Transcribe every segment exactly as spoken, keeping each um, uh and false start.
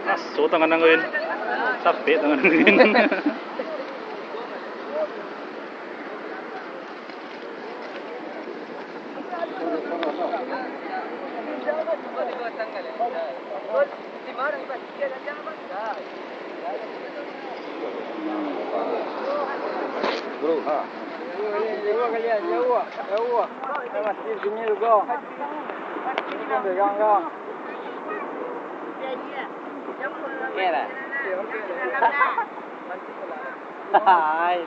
Aso tangan ang, Win. Capek tangan ang, Win. Hai.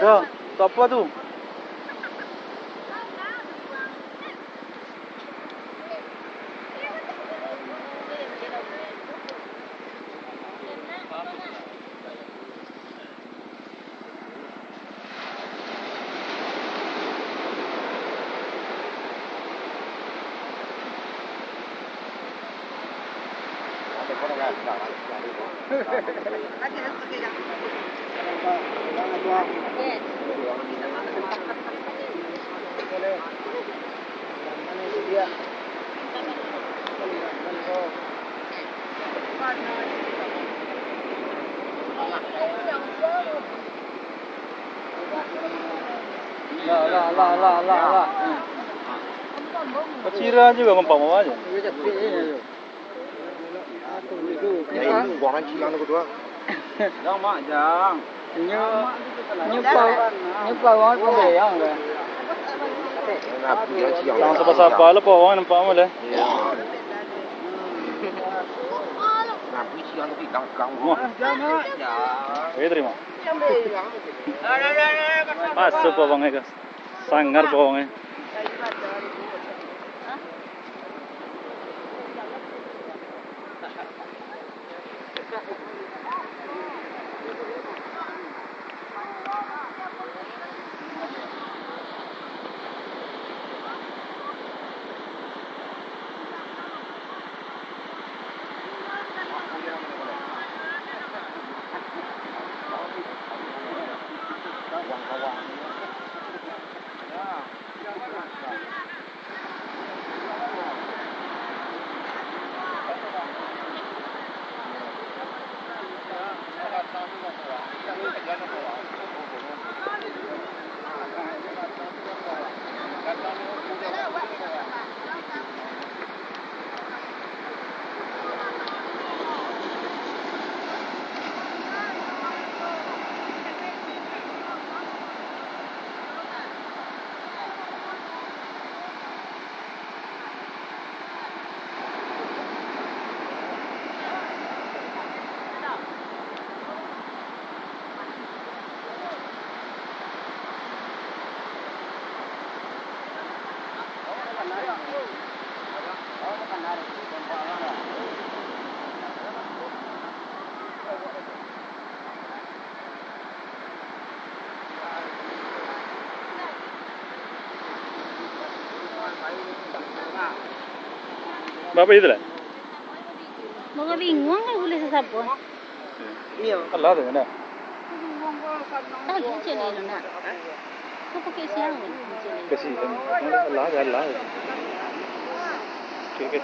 Dah, tak apa tu. Lah, lah, lah, lah, lah, lah. Kacira juga ngumpak mama aja. Jang, Mak, jang. Inyo, inyo pa-, inyo pawang pun bayang lah. Nah, jang, jang. Jang sapa-sapa lah pawang nampak mah lah. Iya. Nah, bisi yang lebih kangkang. Wah. Jang, Mak, jang. Oke, terima. Masuk pawangnya, guys. Sangar pawangnya. Bapak itu lah. Bapak bingung kan boleh sasabon. Iyo. Alah tu, nah. Tahu cek ni, nak. Kau pakai siang ni, cek ni. Kasihan. Alah, alah. Oke, oke.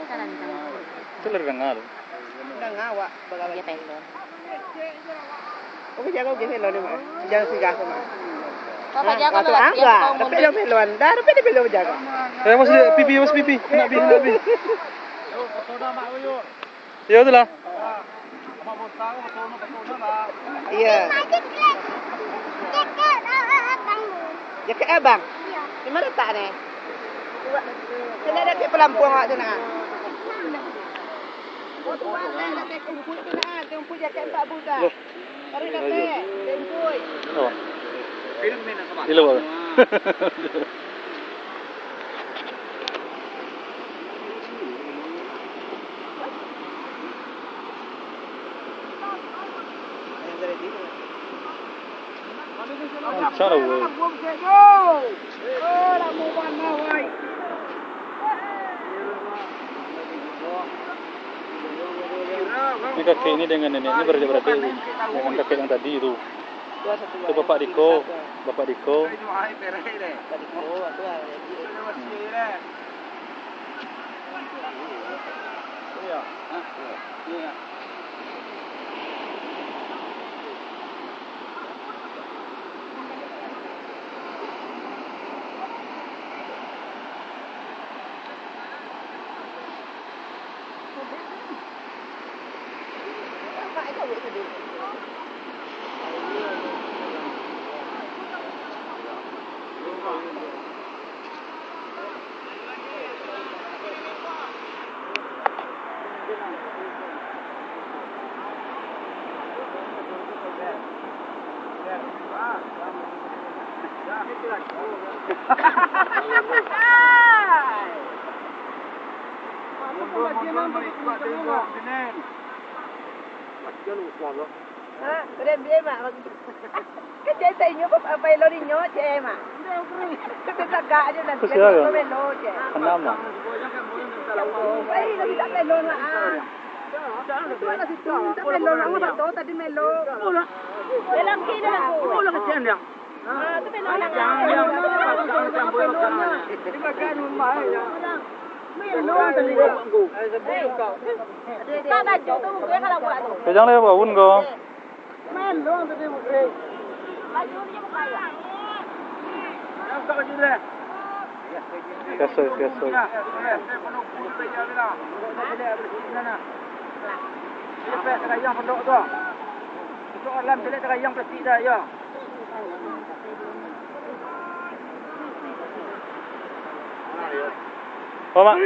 Sekarang kan. Itu lah dengar tu. Dengar awak bagawa. Dia pelon. Oke, jago oke, pelon ni, Mak. Jangan singgah tu, Mak. Bapak jago. Waktu latihan, angga, kau tapi mundur. Dia pelon. Dah, tapi dia pelon jago. Eh, mas, pipi, mas, pipi. Kena pipi, kena pipi. Yo, tu lah. Iya. Jaket abang? Iya. Di mana letak ni? Sini ada di pelampuang awak tu, nak. Kumpul tu, nak. Kumpul jaket empat buah. Loh. Tarik datai. Kumpul. Oh. Gila, Bang. Macam mana, weh? Ini kakek ini dengan nenek ini beradik-beradik tu. Dengan kakek yang tadi tu. Itu Bapak Diko, Bapak Diko. Ha, udah ambil, Mak. Kan cek sainyo, apa, apa elok inyo, cek, Mak. Tapi tagak aja nanti. Terus kan, ya, apa elok, cek. Kenapa? Ai, lagi tak elok, Mak. Ah. Itu anak situ, tak elok, Mak. Tahu tadi melok. Belok kiri, Mak. Ah, tu belok, Mak. Melok tadi, Mak. Hei. Tak baju tu, muka kalau buat tu. Kejang lah, Bun, kau. Biaso, biaso. Apa, Mak?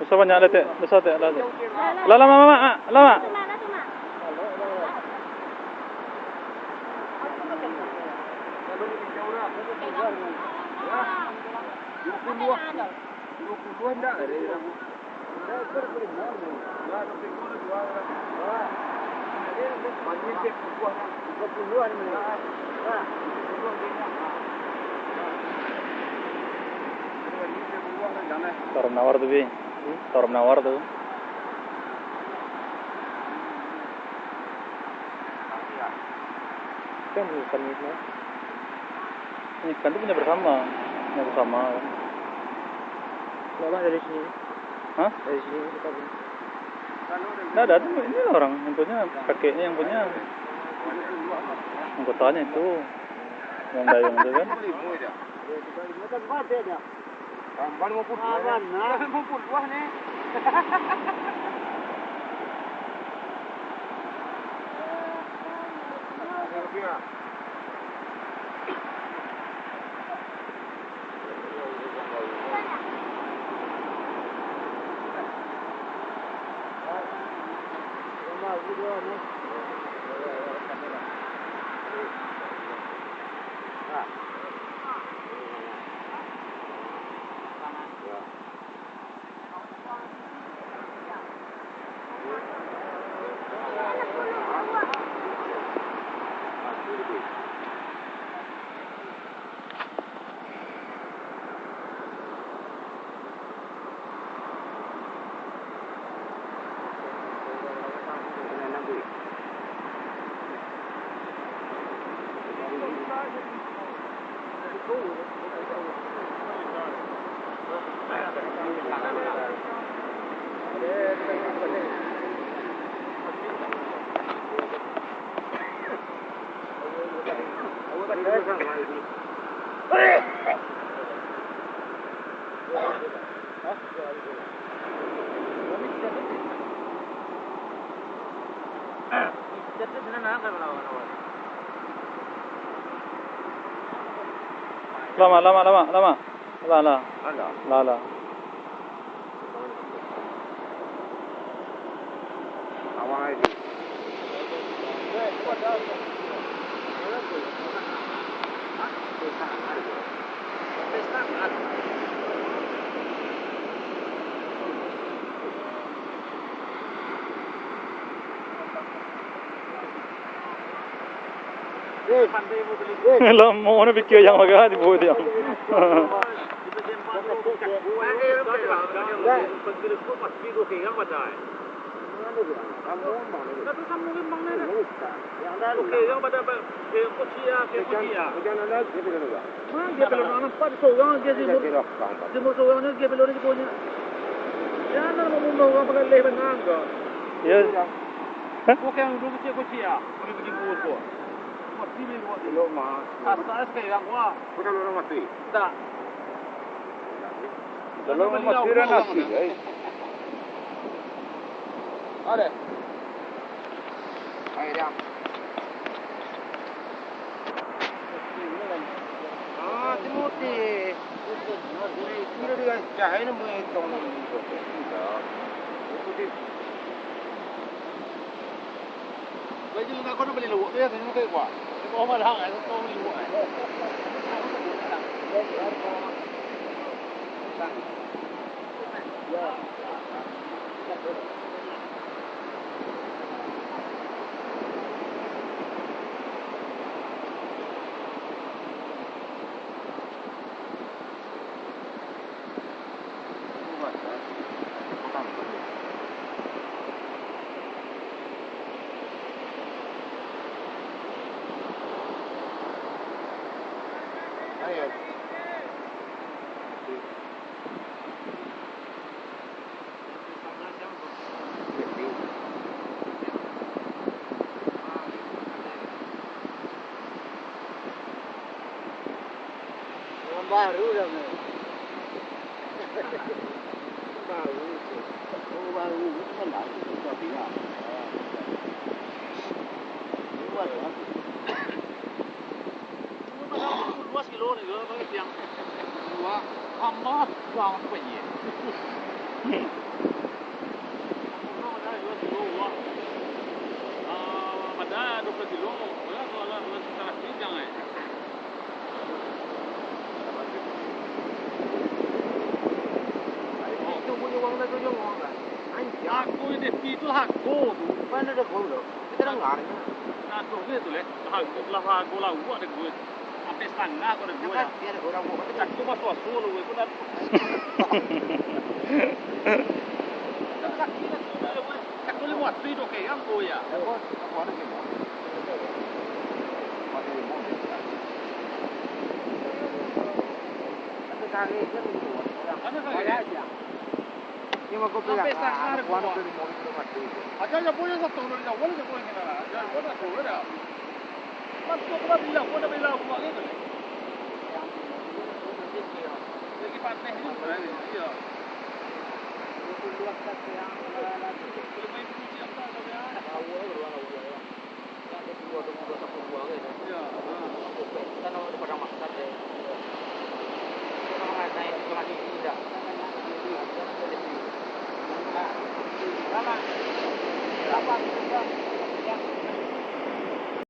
Doso banyak lah, Tek. Doso, Tek, lah, Tek. Lah, lah, Mak, Mak, Mak. Lah, Mak. Tawar-menawar tu, Bi. Tawar-menawar tu. Kan bukan itu. Ini kan tu punya bersama. Punya bersama, kan. Enggak lah dari sini. Hah? Dari sini kita beli. Enggak ada tu, ini orang yang punya, kakeknya yang punya. Anggotanya itu. Yang dayung tu kan. Tambah lima puluh. Tambah lima puluh ni. Lama, lama, lama, lama. Lah, lah. Lah, lah. Lamo nian pikia yang bagak di bawah tiang. Mang dia belum nampak sorang dia, Timur. Timur sorang dia, dia belum ni punyo. Jangan mau bunuh orang pakai leh benang ko. Yo. Hah? Bukan dulu kecil-kecil ah. Boleh pergi bungkus ko. Mati ni buat. Belum, Mas. Asal sekarang wah. Bukan orang mati. Tak. Kalau mati dah nasi, eh. Ada. Ayo, Dam. Ah, Timothy. Sudah dikasih cahaya ni, mulai tahun ini. Sudah. Itu di- Baju lengkap kau nak beli luwak tu ya, sini kau kuah. Kau malah kan, kau beli luwak. Yang baru dah, men. Baru tu. Oh, baru tu kan baru tu, tapi ya. Luas lah. Luas kilo ni, kalau pakai tiang. Dua, amat, bang, apa ye? Ah, padahal dua puluh kilo, ya, kalau lah, kalau setengah tiang, eh. Itu punya uang dah, tu yang uang dah. Anjay. Aku ini, itu hak aku tu. Mana ada gol tu? Kita dengar. Nah, tu dia tu, leh. Hak, lah hak aku lah, buat dia, gue. Sampai setengah kau dah buat. Cakap dia ada orang buat. Cakap tu masuk asal lu, aku dah. Cakap dia tu, dah, gue. Cakap tu lima ratus dok ke yang kau ya. Tapi kali kan gitu. Mana kali? Banyak aja. Ini mah kau bilang, sampai setengah ah, aku anu dari mau itu mati. Aja aja punya satu dari awal aja punya lah. Aja gua nak gua dah. Masuk gua bilang, gua dah bilang gua gitu. Lagi panas ini, iya. Belum main kunci apa kau ya? Tahu lah, iya. Kan di Padang Mahsar deh. Kan orang di Padang Mahsar deh. Kan orang naik setengah tinggi dah. Nah, lama. Berapa?